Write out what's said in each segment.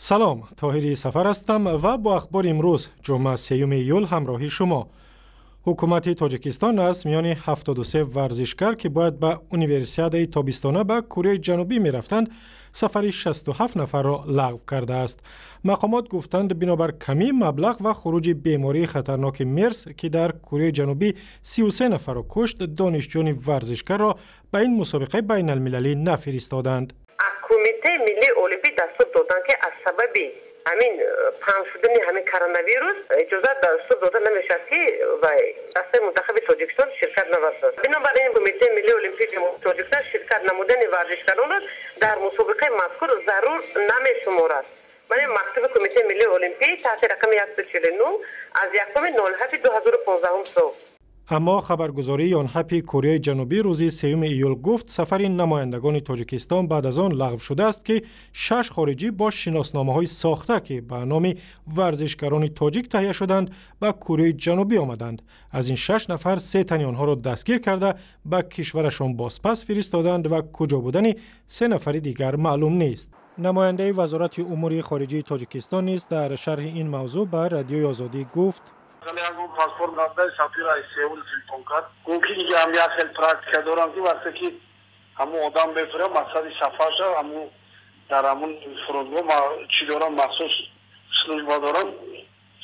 Салом, Тоҳири Сафар ҳастам ва бо ахбори имрӯз, ҷумъа, 3 июл, ҳамроҳи шумо. Ҳукумати Тоҷикистон аз миёни 73 варзишгар, ки бояд ба Универсиадаи тобистона ба Кореяи Ҷанубӣ мерафтанд, сафари 67 нафарро лағв кардааст. Мақомот гуфтанд, бинобар камии маблағ ва хуруҷи бемории хатарноки МЕРС, ки дар Кореяи Ҷанубӣ 33 нафарро кушт, донишҷӯёни варзишгарро ба ин мусобиқаи байналмилалӣ нафиристоданд. Кумитаи миллии олимпӣ дастур доданд, ки аз сабаби ҳамин паҳн шудани ҳамин коронавирус иҷозат дастур дода намешавад, ки дастаи мунтахаби Тоҷикистон ширкат наварзад. Бинобар ин, Кумитаи миллии олимпии Ҷумҳурии Тоҷикистон ширкат намудани варзишгаронро дар мусобиқаи мазкур зарур намешуморад. Мана мактуби Кумитаи миллии олимпӣ таҳти рақами 149 аз 1.07.2015 сол. Аммо хабаргузории Ёнҳапи Кореяи Ҷанубӣ рӯзи 3 июл гуфт, сафари намояндагони Тоҷикистон баъд аз он лағв шудааст, ки шаш хориҷӣ бо шиносномаҳои сохта, ки ба номи варзишгарони тоҷик таҳия шуданд, ба Кореяи Ҷанубӣ омаданд. Аз ин шаш нафар се тани онҳоро дастгир карда, ба кишварашон бозпас фиристоданд ва куҷо будани се нафари дигар маълум нест. Намояндаи Вазорати умури хориҷии Тоҷикистон низ дар шарҳи ин мавзӯъ ба Радиои Озодӣ гуфт: Паспорт надои, сафир аз Сеул телефон кард, гуфт, ки инҷа ҳам як хел практика дорам, ки вақте ки ҳамун одам мефурад, мақсади сафарша ҳамун дар ҳамун фурудгоҳ чӣ дорам, махсус служба дорам,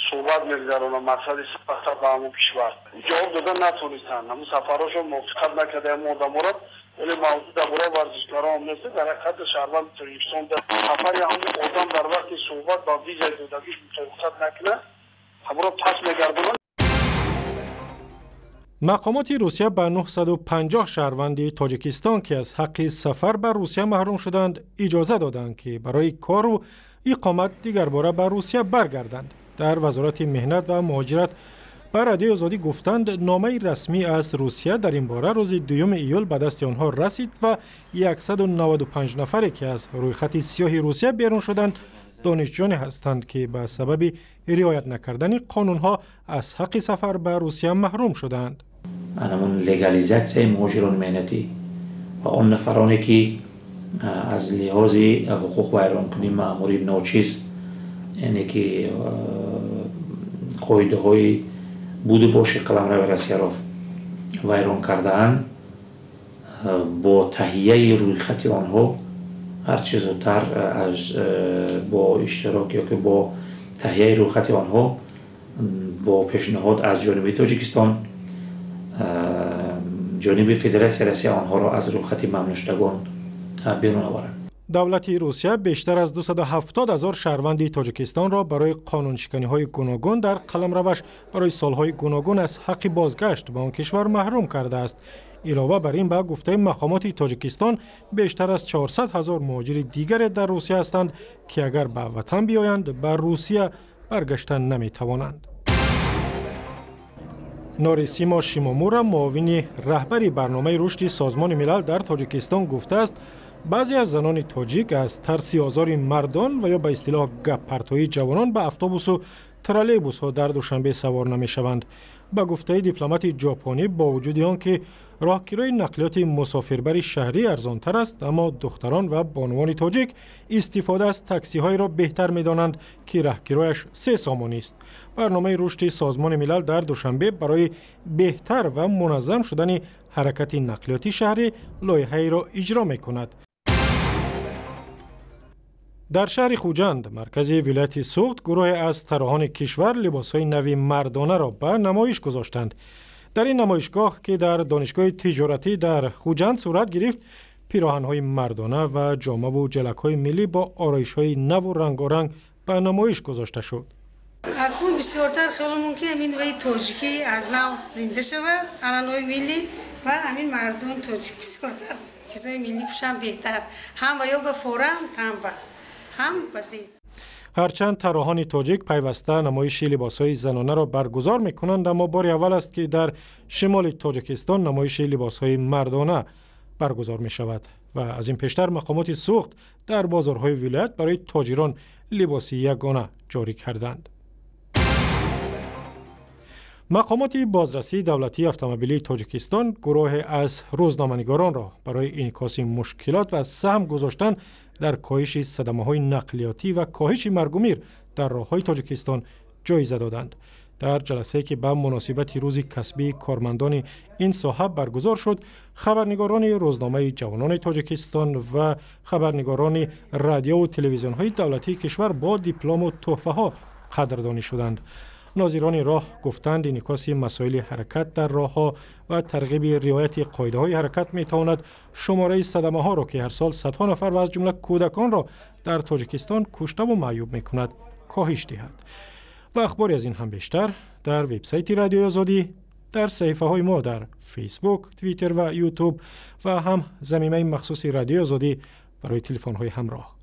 суҳбат мегузаронам, мақсади сафар ба ҳамун кишвар. Ҷавоб дода натонистанд, ҳамун сафарҳошон мувофиқат накарда ҳамун одаморо. Вале мавзӯъ дар бораи варзишгарон нест, дар ҳақиқат шаҳрванди Тоҷикистон сафари ҳамун одам дар вақти суҳбат ба визаи додагиш мутобиқат накунад, ҳамонро пас мегардонанд. Мақомоти Русия ба 950 шаҳрванди Тоҷикистон, ки аз ҳаққи сафар ба Русия маҳрум шуданд, иҷоза доданд, ки барои кору иқомат дигарбора ба Русия баргарданд. Дар Вазорати меҳнат ва муҳоҷират ба Радиои Озодӣ гуфтанд, номаи расмӣ аз Русия дар ин бора рӯзи 2 июл ба дасти онҳо расид ва 195 нафаре, ки аз рӯйхати сиёҳи Русия берун шуданд, донишҷӯёне ҳастанд, ки ба сабаби риоят накардани қонунҳо аз ҳаққи сафар ба Русия маҳрум шудаанд. Ҳамон легализатсияи муҳоҷирони меҳнатӣ ва он нафароне, ки аз лиҳози ҳуқуқ вайронкунӣ маъмури ночиз, яъне ки қоидаҳои буду боши қаламрави Россияро вайрон кардаанд, бо таҳияи рӯйхати онҳо ҳарчи зудтар аз бо иштирок ё ки бо таҳияи рӯйхати онҳо бо пешниҳод аз ҷониби Тоҷикистон, ҷониби Федератсияи Россия онҳоро аз рӯйхати мамнӯъшудагон берун оваранд. Давлати Русия бештар аз 270 ҳазор шаҳрванди Тоҷикистонро барои қонуншиканиҳои гуногун дар қаламраваш барои солҳои гуногун аз ҳаққи бозгашт ба он кишвар маҳрум кардааст. Илова бар ин, ба гуфтаи мақомоти Тоҷикистон, бештар аз 400 ҳазор муҳоҷири дигаре дар Русия ҳастанд, ки агар ба ватан биёянд, ба Русия баргаштан наметавонанд. Норисимо Шимомура, муовини раҳбари барномаи рушди Созмони Милал дар Тоҷикистон, гуфтааст, баъзе аз занони тоҷик аз тарси озори мардон ва ё ба истилоҳ гаппартоии ҷавонон ба автобусу троллейбусҳо дар Душанбе савор намешаванд. Ба гуфтаи дипломати ҷопонӣ, бо вуҷуди он ки роҳкирои нақлиёти мусофирбари шаҳрӣ арзонтар аст, аммо духтарон ва бонувони тоҷик истифода аз таксиҳоеро беҳтар медонанд, ки раҳкирояш 3 сомонист. Барномаи рушди Созмони Милал дар Душанбе барои беҳтар ва муназзам шудани ҳаракати нақлиёти шаҳрӣ лоиҳаеро иҷро мекунад. Дар шаҳри Хуҷанд, маркази вилояти Суғд, гурӯҳе аз тарроҳони кишвар либосҳои нави мардонаро ба намоиш гузоштанд. Дар ин намоишгоҳ, ки дар Донишгоҳи тиҷоратӣ дар Хуҷанд сурат гирифт, пироҳанҳои мардона ва ҷомаву ҷалакҳои миллӣ бо ороишҳои наву рангоранг ба намоиш гузошта шуд. Акун бисёртар хиёламон, ки ҳамин ваи тоҷикӣ аз нав зинда шавад, анъанаҳои миллӣ, ва ҳамин мардум тоҷик бисёртар чизҳои миллӣ пӯшанд беҳтар, ҳам ва ё ба форам, ҳам ба зеб. Ҳарчанд тарроҳони тоҷик пайваста намоиши либосҳои занонаро баргузор мекунанд, аммо бори аввал аст, ки дар шимоли Тоҷикистон намоиши либосҳои мардона баргузор мешавад ва аз ин пештар мақомоти Суғд дар бозорҳои вилоят барои тоҷирон либоси ягона ҷорӣ карданд. Мақомоти бозрасии давлатии автомобилии Тоҷикистон гурӯҳе аз рӯзноманигоронро барои инъикоси мушкилот ва саҳм гузоштан дар коҳиши садамаҳои нақлиётӣ ва коҳиши маргумир дар роҳҳои Тоҷикистон ҷоиза доданд. Дар ҷаласае, ки ба муносибати рӯзи касбии кормандони ин соҳа баргузор шуд, хабарнигорони рӯзномаи «Ҷавонони Тоҷикистон» ва хабарнигорони радиову телевизионҳои давлатии кишвар бо диплому тӯҳфаҳо қадрдонӣ шуданд. Нозирони роҳ гуфтанд, инъикоси масоили ҳаракат дар роҳҳо ва тарғиби риояти қоидаҳои ҳаракат метавонад шумораи садамаҳоро, ки ҳар сол садҳо нафар ва аз ҷумла кӯдаконро дар Тоҷикистон куштаву маъюб мекунад, коҳиш диҳад. Ва ахбори аз ин ҳам бештар дар вебсайти Радиои Озодӣ, дар саҳифаҳои мо дар Фейсбук, Твиттер ва Ютуб ва ҳам замимаи махсуси Радиои Озодӣ барои телефонҳои ҳамроҳ.